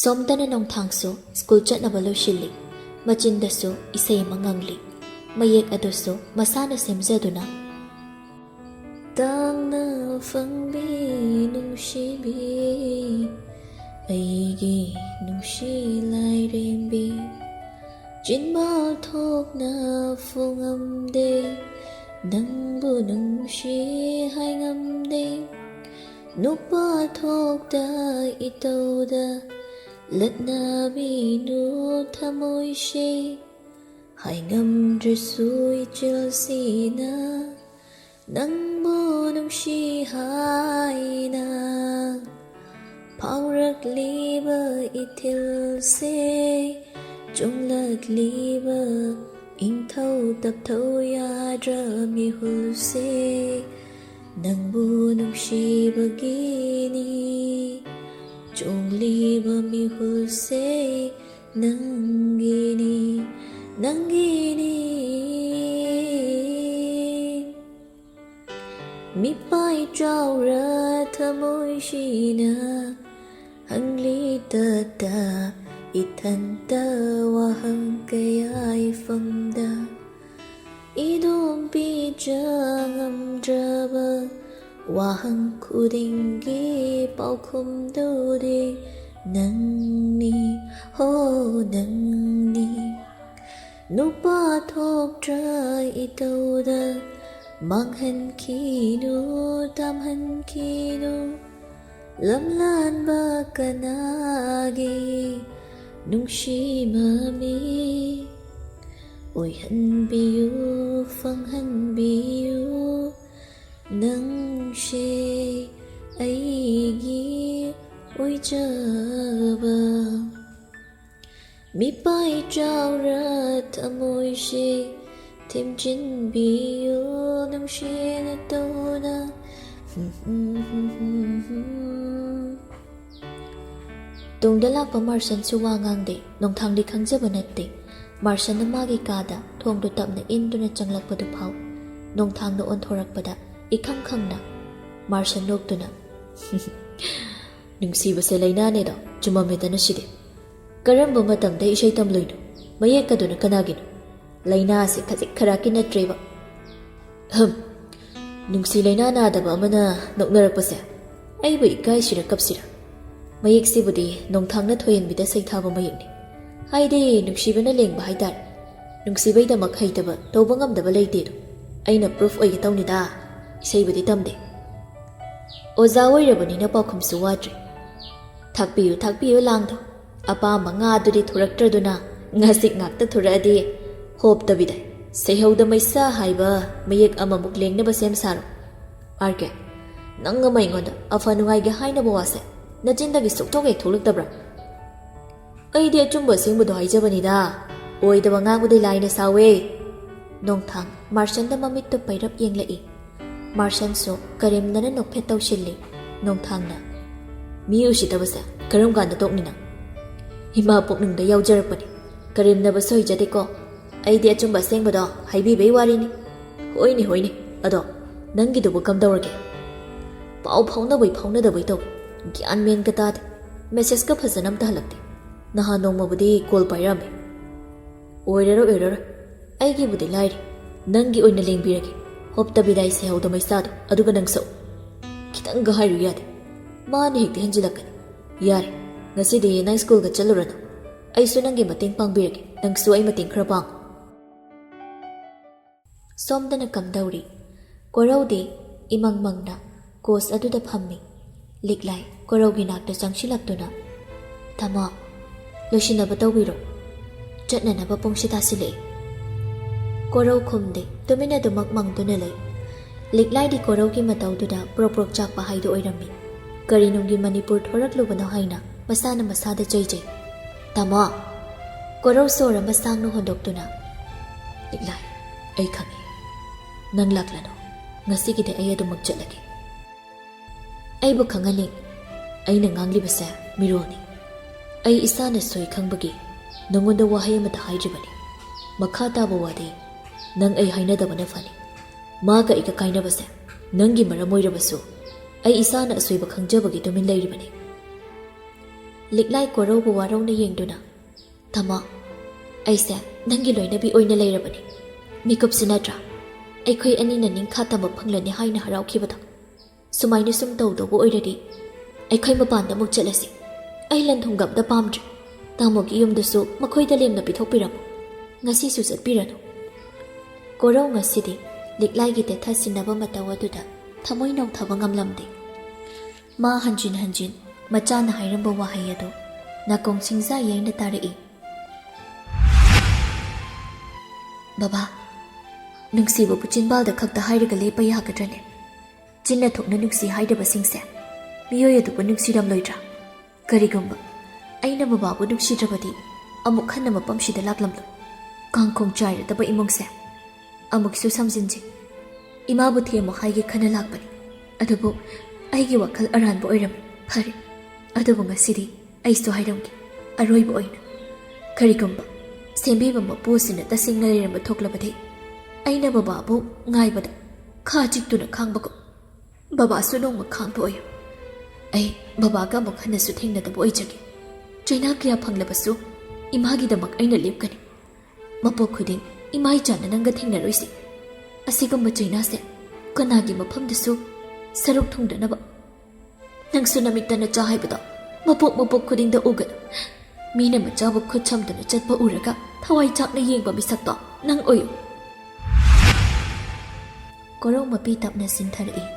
ꯁꯣꯝꯗꯅ ꯅꯣꯡꯊꯥꯡꯁꯨ ꯁ꯭ꯀꯨꯜ ꯆꯠꯅꯕ ꯂꯣꯏꯁꯤꯜꯂꯤ꯫ ꯃꯆꯤꯟꯗꯁꯨ ꯏꯁꯩ ꯑꯃ ꯉꯪꯂꯤ꯫ ꯃꯌꯦꯛ ꯑꯗꯨꯁꯨ ꯃꯁꯥꯅ ꯁꯦꯝꯖꯗꯨꯅ꯫ ꯇꯥꯡꯅ ꯐꯪꯕꯤ ꯅꯨꯡꯁꯤꯕꯤ, ꯑꯩꯒꯤ ꯅꯨꯡꯁꯤ ꯂꯥꯏꯔꯦꯝꯕꯤ, ꯆꯤꯟꯕꯥꯜ ꯊꯣꯛꯅ ꯐꯣꯡꯉꯝꯗꯦ, ꯅꯪꯕꯨ ꯅꯨꯡꯁꯤ ꯍꯥꯏꯉꯝꯗꯦ, ꯅꯨꯄꯥ ꯊꯣꯛꯇ ꯏꯇꯧꯗ ꯂꯠꯅꯕꯤꯅꯨ ꯊꯃꯣꯏꯁꯦ, ꯍꯥꯏꯉꯝꯗ꯭ꯔꯁꯨ ꯏꯆꯤꯜꯁꯤꯅ ꯅꯪꯕꯨ ꯅꯨꯡꯁꯤ ꯍꯥꯏꯅ ꯐꯥꯎꯔꯛꯂꯤꯕ ꯏꯊꯤꯜꯁꯦ, ꯆꯣꯡꯂꯛꯂꯤꯕ ꯏꯪꯊꯧ ꯇꯞꯊꯧ ꯌꯥꯗ꯭ꯔ ꯃꯤꯍꯨꯜꯁꯦ, ꯅꯪꯕꯨ ꯅꯨꯡꯁꯤꯕꯒꯤꯅꯤ꯫ ꯆꯣꯡꯂꯤꯕ ꯃꯤꯍꯨꯜꯁꯦ ꯅꯪꯒꯤꯅꯤ, ꯅꯪꯒꯤꯅꯤ꯫ ꯃꯤꯄꯥꯏ ꯆꯥꯎꯔ ꯊꯃꯣꯏꯁꯤꯅ ꯍꯪꯂꯤ ꯇꯠꯇ ꯏꯊꯟꯇ ꯋꯥꯍꯪ ꯀꯌꯥ ꯏꯐꯝꯗ, ꯏꯗꯣꯝ ꯄꯤꯖ ꯉꯝꯗ꯭ꯔꯕ ꯋꯥꯍꯪ ꯈꯨꯗꯤꯡꯒꯤ ꯄꯥꯎꯈꯨꯝꯗꯨꯗꯤ ꯅꯪꯅꯤ, ꯍꯣ ꯅꯪꯅꯤ꯫ ꯅꯨꯄꯥ ꯊꯣꯛꯇ꯭ꯔ ꯏꯇꯧꯗ ꯃꯥꯡꯍꯟꯈꯤꯅꯨ, ꯇꯝꯍꯟꯈꯤꯅꯨ꯫ ꯂꯝꯂꯥꯟꯕ ꯀꯅꯥꯒꯤ ꯅꯨꯡꯁꯤ ꯃꯃꯤ ꯑꯣꯏꯍꯟꯕꯤꯌꯨ, ꯐꯪꯍꯟꯕꯤꯌꯨ꯫ ꯅꯪꯁꯦ ꯑꯩꯒꯤ ꯑꯣꯏꯖꯕ꯫ ꯃꯤꯄꯥꯏ ꯆꯥꯎꯔ ꯊꯃꯣꯏꯁꯦ ꯊꯦꯝꯖꯤꯟꯕꯤꯌꯨ, ꯅꯨꯡꯁꯤꯅ ꯇꯧꯅ꯫ ꯇꯨꯡꯗ ꯂꯥꯛꯄ ꯃꯥꯔꯁꯟꯁꯨ ꯋꯥ ꯉꯥꯡꯗꯦ꯫ ꯅꯣꯡꯊꯥꯡꯗꯤ ꯈꯪꯖꯕ ꯅꯠꯇꯦ꯫ ꯃꯥꯔꯁꯟꯅ ꯃꯥꯒꯤ ꯀꯥꯗ ꯊꯣꯡꯗꯨ ꯇꯞꯅ ꯏꯟꯗꯨꯅ ꯆꯪꯂꯛꯄꯗꯨ ꯐꯥꯎ ꯅꯣꯡꯊꯥꯡꯅ ꯑꯣꯟꯊꯣꯔꯛꯄꯗ ꯏꯈꯪ ꯈꯪꯅ ꯃꯥꯔꯁꯟ ꯅꯣꯛꯇꯨꯅ, "ꯅꯨꯡꯁꯤꯕꯁꯦ ꯂꯥꯏꯅꯥꯅꯦꯗꯣ, ꯆꯨꯝꯃꯝꯃꯦꯗꯅ ꯁꯤꯗꯤ꯫ ꯀꯔꯝꯕ ꯃꯇꯝꯗ ꯏꯁꯩ ꯇꯝꯂꯣꯏꯅꯣ? ꯃꯌꯦꯛꯀꯗꯨꯅ ꯀꯅꯥꯒꯤꯅꯣ? ꯂꯥꯏꯅꯥꯁꯦ ꯈꯖꯤꯛ ꯈꯔꯥꯛꯀꯤ ꯅꯠꯇ꯭ꯔꯦꯕ꯫ ꯍꯝ, ꯅꯨꯡꯁꯤ ꯂꯥꯏꯅꯥ ꯅꯥꯗꯕ ꯑꯃꯅ ꯅꯣꯛꯅꯔꯛꯄꯁꯦ꯫ ꯑꯩꯕꯨ ꯏꯀꯥꯏꯁꯤꯔ ꯀꯞꯁꯤꯔ? ꯃꯌꯦꯛꯁꯤꯕꯨꯗꯤ ꯅꯣꯡꯊꯥꯡꯅ ꯊꯣꯏꯍꯟꯕꯤꯗ ꯁꯩꯊꯥꯕ ꯃꯌꯦꯛꯅꯤ꯫ ꯍꯥꯏꯗꯤ ꯅꯨꯡꯁꯤꯕꯅ ꯂꯦꯡꯕ ꯍꯥꯏꯇꯥꯔꯦ꯫ ꯅꯨꯡꯁꯤꯕꯩꯗꯃꯛ ꯍꯩꯇꯕ, ꯇꯧꯕ ꯉꯝꯗꯕ ꯂꯩꯇꯦꯗꯣ꯫ ꯑꯩꯅ ꯄ꯭ꯔꯨꯐ ꯑꯣꯏꯒꯦ ꯇꯧꯅꯤꯗ꯫ ꯏꯁꯩꯕꯨꯗꯤ ꯇꯝꯗꯦ꯫ ꯑꯣꯖꯥ ꯑꯣꯏꯔꯕꯅꯤꯅ ꯄꯥꯎꯈꯨꯝꯁꯨ ꯋꯥꯗ꯭ꯔꯦ꯫ ꯊꯥꯛꯄꯤꯌꯨ, ꯊꯥꯛꯄꯤꯌꯨ ꯂꯥꯡꯗꯣ꯫ ꯑꯄꯥꯝꯕ ꯉꯥꯗꯨꯗꯤ ꯊꯨꯔꯛꯇ꯭ꯔꯗꯨꯅ ꯉꯥꯆꯤꯛ ꯉꯥꯛꯇ ꯊꯨꯔꯛꯑꯗꯤ ꯍꯣꯞꯇꯕꯤꯗ ꯁꯩꯍꯧꯗ ꯃꯩꯁꯥ ꯍꯥꯏꯕ ꯃꯌꯦꯛ ꯑꯃꯃꯨꯛ ꯂꯦꯡꯅꯕ ꯁꯦꯝ ꯁꯥꯔꯣ꯫ ꯑꯥꯔ ꯀꯦ, ꯅꯪ ꯑꯃ ꯑꯩꯉꯣꯟꯗ ꯑꯐ ꯅꯨꯡꯉꯥꯏꯒꯦ ꯍꯥꯏꯅꯕ ꯋꯥꯁꯦ ꯅꯆꯤꯟꯗꯒꯤ ꯁꯨꯛꯊꯣꯛ ꯍꯦꯛ ꯊꯣꯛꯂꯛꯇꯕ꯭ꯔꯥ? ꯑꯩꯗꯤ ꯑꯆꯨꯝꯕ ꯑꯁꯦꯡꯕꯗꯣ ꯍꯥꯏꯖꯕꯅꯤꯗ, ꯑꯣꯏꯗꯕ ꯉꯥꯡꯕꯗꯤ ꯂꯥꯏꯅ ꯁꯥꯎꯋꯦ꯫ ꯅꯣꯡꯊꯥꯡ ꯃꯥꯔꯁꯟꯗ ꯃꯃꯤꯠꯇꯨ ꯄꯩꯔꯞ ꯌꯦꯡꯂꯛꯏ꯫ ꯃꯥꯔꯁꯟꯁꯨ ꯀꯔꯦꯝꯅꯅ ꯅꯣꯛꯐꯦꯠ ꯇꯧꯁꯤꯜꯂꯤ꯫ ꯅꯣꯡꯊꯥꯡꯅ, "ꯃꯤ ꯎꯁꯤꯠꯇꯕꯁꯦ ꯀꯔꯝ ꯀꯥꯟꯗ ꯇꯣꯛꯅꯤ ꯅꯪ? ꯏꯃꯥ ꯄꯨꯛꯅꯨꯡꯗ ꯌꯥꯎꯖꯔꯛꯄꯅꯤ, ꯀꯔꯦꯝꯅꯕꯁꯨ ꯍꯩꯖꯗꯦꯀꯣ꯫ ꯑꯩꯗꯤ ꯑꯆꯨꯝꯕ ꯑꯁꯦꯡꯕꯗꯣ ꯍꯥꯏꯕꯤꯕꯩ ꯋꯥꯔꯤꯅꯤ꯫ ꯍꯣꯏꯅꯦ, ꯍꯣꯏꯅꯦ, ꯑꯗꯣ ꯅꯪꯒꯤꯗꯨꯕꯨ ꯀꯝꯗꯧꯔꯒꯦ? ꯄꯥꯎ ꯐꯥꯎꯅꯕꯩ ꯐꯥꯎꯅꯗꯕꯩ ꯇꯧ, ꯒ꯭ꯌꯥꯟ ꯃꯦꯟꯒ ꯇꯥꯗꯦ꯫ ꯃꯦꯁꯦꯖꯀ ꯐꯖꯅ ꯑꯝꯇ ꯍꯜꯂꯛꯇꯦ꯫ ꯅꯍꯥꯟ ꯅꯣꯡꯃꯕꯨꯗꯤ ꯀꯣꯜ ꯄꯥꯏꯔꯛꯑꯝꯃꯦ꯫ ꯑꯣꯏꯔꯔꯣꯏ, ꯑꯣꯏꯔꯔꯣꯏ꯫ ꯑꯩꯒꯤꯕꯨꯗꯤ ꯂꯥꯏꯔꯤ, ꯅꯪꯒꯤ ꯑꯣꯏꯅ ꯂꯦꯡꯕꯤꯔꯒꯦ꯫ ꯍꯣꯞꯇ ꯕꯤꯗꯥꯏ ꯁꯤꯍꯧꯗ ꯃꯩꯁꯥꯗꯣ, ꯑꯗꯨꯒ ꯅꯪꯁꯨ ꯈꯤꯇꯪꯒ ꯍꯥꯏꯔꯨ ꯌꯥꯗꯦ꯫ ꯃꯥꯅ ꯍꯦꯛꯇ ꯍꯦꯟꯖꯤꯜꯂꯛꯀꯅꯤ꯫ ꯌꯥꯔꯦ, ꯉꯁꯤꯗꯤ ꯅꯪ ꯁ꯭ꯀꯨꯜꯒ ꯆꯠꯂꯨꯔꯅꯨ꯫ ꯑꯩꯁꯨ ꯅꯪꯒꯤ ꯃꯇꯦꯡ ꯄꯥꯡꯕꯤꯔꯒꯦ, ꯅꯪꯁꯨ ꯑꯩ ꯃꯇꯦꯡ ꯈꯔ ꯄꯥꯡꯉꯨ꯫ ꯁꯣꯝꯗꯅ ꯀꯝꯗꯧꯔꯤ? ꯀꯣꯔꯧꯗꯤ ꯏꯃꯪ ꯃꯪꯅ ꯀꯣꯁ ꯑꯗꯨꯗ ꯐꯝꯃꯤ꯫ ꯂꯤꯛꯂꯥꯏ ꯀꯣꯔꯧꯒꯤ ꯅꯥꯛꯇ ꯆꯪꯁꯤꯜꯂꯛꯇꯨꯅ, "ꯇꯥꯃꯣ, ꯂꯣꯏꯁꯤꯟꯅꯕ ꯇꯧꯕꯤꯔꯣ꯫ ꯆꯠꯅꯅꯕ ꯄꯨꯡꯁꯤ ꯇꯥꯁꯤꯜꯂꯛꯏ꯫" ꯀꯣꯔꯧ ꯈꯨꯝꯗꯦ, ꯇꯨꯃꯤꯟ ꯑꯗꯨꯃꯛ ꯃꯪꯗꯨꯅ ꯂꯩ꯫ ꯂꯤꯛꯂꯥꯏꯗꯤ ꯀꯣꯔꯧꯒꯤ ꯃꯇꯧꯗꯨꯗ ꯄ꯭ꯔꯣꯛ ꯄ꯭ꯔꯣꯛ ꯆꯥꯛꯄ ꯍꯥꯏꯗꯨ ꯑꯣꯏꯔꯝꯃꯤ꯫ ꯀꯔꯤ ꯅꯨꯡꯒꯤ ꯃꯅꯤꯄꯨꯔ ꯊꯣꯔꯛꯂꯨꯕꯅꯣ ꯍꯥꯏꯅ ꯃꯁꯥꯅ ꯃꯁꯥꯗ ꯆꯩꯖꯩ꯫ "ꯇꯥꯃꯣ!" ꯀꯣꯔꯧ ꯁꯣꯔ ꯑꯃ ꯁꯥꯡꯅ ꯍꯣꯟꯗꯣꯛꯇꯨꯅ, "ꯂꯤꯛꯂꯥꯏ, ꯑꯩ ꯈꯪꯏ꯫ ꯅꯪ ꯂꯥꯛꯂꯅꯨ꯫ ꯉꯁꯤꯒꯤꯗꯤ ꯑꯩ ꯑꯗꯨꯃꯛ ꯆꯠꯂꯒꯦ꯫" "ꯑꯩꯕꯨ ꯈꯪꯍꯟꯅꯤꯡ? ꯑꯩꯅ ꯉꯥꯡꯂꯤꯕꯁꯦ ꯃꯤꯔꯣꯜꯅꯤ꯫ ꯑꯩ ꯏꯁꯥꯅ ꯁꯣꯏ ꯈꯪꯕꯒꯤ ꯅꯉꯣꯟꯗ ꯋꯥꯍꯩ ꯑꯃꯇ ꯍꯥꯏꯗ꯭ꯔꯤꯕꯅꯤ꯫ ꯃꯈꯥ ꯇꯥꯕ ꯋꯥꯗꯤ ꯅꯪ ꯑꯩ ꯍꯥꯏꯅꯗꯕꯅ ꯐꯅꯤ꯫ ꯃꯥꯒ ꯑꯩꯒ ꯀꯥꯏꯅꯕꯁꯦ ꯅꯪꯒꯤ ꯃꯔꯝ ꯑꯣꯏꯔꯕꯁꯨ, ꯑꯩ ꯏꯁꯥꯅ ꯑꯁꯣꯏꯕ ꯈꯪꯖꯕꯒꯤ ꯇꯨꯃꯤꯟ ꯂꯩꯔꯤꯕꯅꯤ꯫" ꯂꯤꯛꯂꯥꯏ ꯀꯣꯔꯧꯕꯨ ꯋꯥꯔꯧꯅ ꯌꯦꯡꯗꯨꯅ, "ꯇꯥꯃꯣ, ꯑꯩꯁꯦ ꯅꯪꯒꯤ ꯂꯣꯏꯅꯕꯤ ꯑꯣꯏꯅ ꯂꯩꯔꯕꯅꯤ꯫ ꯃꯤꯀꯨꯞꯁꯤ ꯅꯠꯇ꯭ꯔꯥ ꯑꯩꯈꯣꯏ ꯑꯅꯤꯅ ꯅꯤꯡꯈꯥ ꯇꯝꯕ ꯐꯪꯂꯅꯤ ꯍꯥꯏꯅ ꯍꯔꯥꯎꯈꯤꯕꯗꯣ? ꯁꯨꯃꯥꯏꯅ ꯁꯨꯝ ꯇꯧꯗꯧꯕ ꯑꯣꯏꯔꯗꯤ ꯑꯩꯈꯣꯏ ꯃꯄꯥꯟꯗ ꯑꯃꯨꯛ ꯆꯠꯂꯁꯤ꯫ ꯑꯩ ꯂꯟ ꯊꯨꯝꯒ ꯑꯝꯇ ꯄꯥꯝꯗ꯭ꯔꯦ꯫ ꯇꯥꯃꯣꯒꯤ ꯌꯨꯝꯗꯁꯨ ꯃꯈꯣꯏꯗ ꯂꯦꯝꯅ ꯄꯤꯊꯣꯛꯄꯤꯔꯝꯃꯨ꯫ ꯉꯁꯤꯁꯨ ꯆꯠꯄꯤꯔꯅꯨ꯫" ꯀꯣꯔꯧ ꯉꯁꯤꯗꯤ ꯂꯤꯛꯂꯥꯏꯒꯤ ꯇꯦꯊꯁꯤꯟꯅꯕ ꯃꯇꯧ ꯑꯗꯨꯗ ꯊꯃꯣꯏ ꯅꯧꯊꯕ ꯉꯝꯂꯝꯗꯦ꯫ ꯃꯥ ꯍꯟꯖꯤꯟ ꯍꯟꯖꯤꯟ ꯃꯆꯥꯅ ꯍꯥꯏꯔꯝꯕ ꯋꯥꯍꯩ ꯑꯗꯨ ꯅꯥꯀꯣꯡ ꯁꯤꯡꯖꯥ ꯌꯩꯅ ꯇꯥꯔꯛꯏ꯫ "ꯕꯕꯥ, ꯅꯨꯡꯁꯤꯕꯕꯨ ꯆꯤꯟꯕꯥꯜꯗ ꯈꯛꯇ ꯍꯥꯏꯔꯒ ꯂꯦꯞꯄ ꯌꯥꯒꯗ꯭ꯔꯅꯦ? ꯆꯤꯟꯅ ꯊꯣꯛꯅ ꯅꯨꯡꯁꯤ ꯍꯥꯏꯗꯕꯁꯤꯡꯁꯦ ꯃꯤꯑꯣꯏ ꯑꯗꯨꯕꯨ ꯅꯨꯡꯁꯤꯔꯝꯂꯣꯏꯗ꯭ꯔꯥ? ꯀꯔꯤꯒꯨꯝꯕ ꯑꯩꯅ ꯕꯕꯥꯕꯨ ꯅꯨꯡꯁꯤꯗ꯭ꯔꯕꯗꯤ ꯑꯃꯨꯛ ꯍꯟꯅ ꯃꯐꯝꯁꯤꯗ ꯂꯥꯛꯂꯝꯂꯣꯏ꯫ ꯀꯥꯡꯈꯣꯡ ꯆꯥꯏꯔꯗꯕ ꯏꯃꯨꯡꯁꯦ ꯑꯃꯨꯛꯁꯨ ꯁꯝꯖꯤꯟꯖꯩ꯫ ꯏꯃꯥꯕꯨ ꯊꯦꯝꯃꯨ ꯍꯥꯏꯒꯦ ꯈꯟꯅ ꯂꯥꯛꯄꯅꯤ, ꯑꯗꯨꯕꯨ ꯑꯩꯒꯤ ꯋꯥꯈꯜ ꯑꯔꯥꯟꯕ ꯑꯣꯏꯔꯝꯃꯤ꯫ ꯐꯔꯦ, ꯑꯗꯨꯕꯨ ꯉꯁꯤꯗꯤ ꯑꯩꯁꯨ ꯍꯥꯏꯔꯝꯒꯦ, ꯑꯔꯣꯏꯕ ꯑꯣꯏꯅ꯫ ꯀꯔꯤꯒꯨꯝꯕ ꯁꯦꯝꯕꯤꯕ ꯃꯄꯨ ꯑꯁꯤꯅ ꯇꯁꯦꯡꯅ ꯂꯩꯔꯝꯕ ꯊꯣꯛꯂꯕꯗꯤ, ꯑꯩꯅ ꯕꯕꯥꯕꯨ ꯉꯥꯏꯕꯗ ꯈꯥ ꯆꯤꯛꯇꯨꯅ ꯈꯥꯡꯕꯒꯨꯝ ꯕꯕꯥꯁꯨ ꯅꯣꯡꯃ ꯈꯥꯡꯕ ꯑꯣꯏꯌꯨ꯫ ꯑꯩ ꯕꯕꯥꯒ ꯑꯃꯨꯛ ꯍꯟꯅꯁꯨ ꯊꯦꯡꯅꯗꯕ ꯑꯣꯏꯖꯒꯦ꯫ ꯆꯩꯅꯥ ꯀꯌꯥ ꯐꯪꯂꯕꯁꯨ ꯏꯃꯥꯒꯤꯗꯃꯛ ꯑꯩꯅ ꯂꯦꯞꯀꯅꯤ꯫ ꯃꯄꯣꯛ ꯈꯨꯗꯤꯡ ꯏꯃꯥ ꯏꯆꯥꯅ ꯅꯪꯒ ꯊꯦꯡꯅꯔꯣꯏꯁꯦ꯫ ꯑꯁꯤꯒꯨꯝꯕ ꯆꯩꯅꯥꯁꯦ ꯀꯅꯥꯒꯤ ꯃꯐꯝꯗꯁꯨ ꯁꯔꯨꯛ ꯊꯨꯡꯗꯅꯕ꯫ ꯅꯪꯁꯨ ꯅꯃꯤꯠꯇ ꯅꯆꯥ ꯍꯥꯏꯕꯗꯣ ꯃꯄꯣꯛ ꯃꯄꯣꯛ ꯈꯨꯗꯤꯡꯗ ꯎꯒꯅꯨ꯫ ꯃꯤꯅ ꯃꯆꯥꯕꯨ ꯈꯨꯠ ꯁꯝꯗꯨꯅ ꯆꯠꯄ ꯎꯔꯒ ꯊꯋꯥꯏ ꯆꯥꯛꯅ ꯌꯦꯡꯕ ꯃꯤꯁꯛꯇꯣ ꯅꯪ ꯑꯣꯏꯌꯨ꯫ ꯀꯣꯔꯧ ꯃꯄꯤ ꯇꯞꯅ ꯁꯤꯟꯊꯔꯛꯏ꯫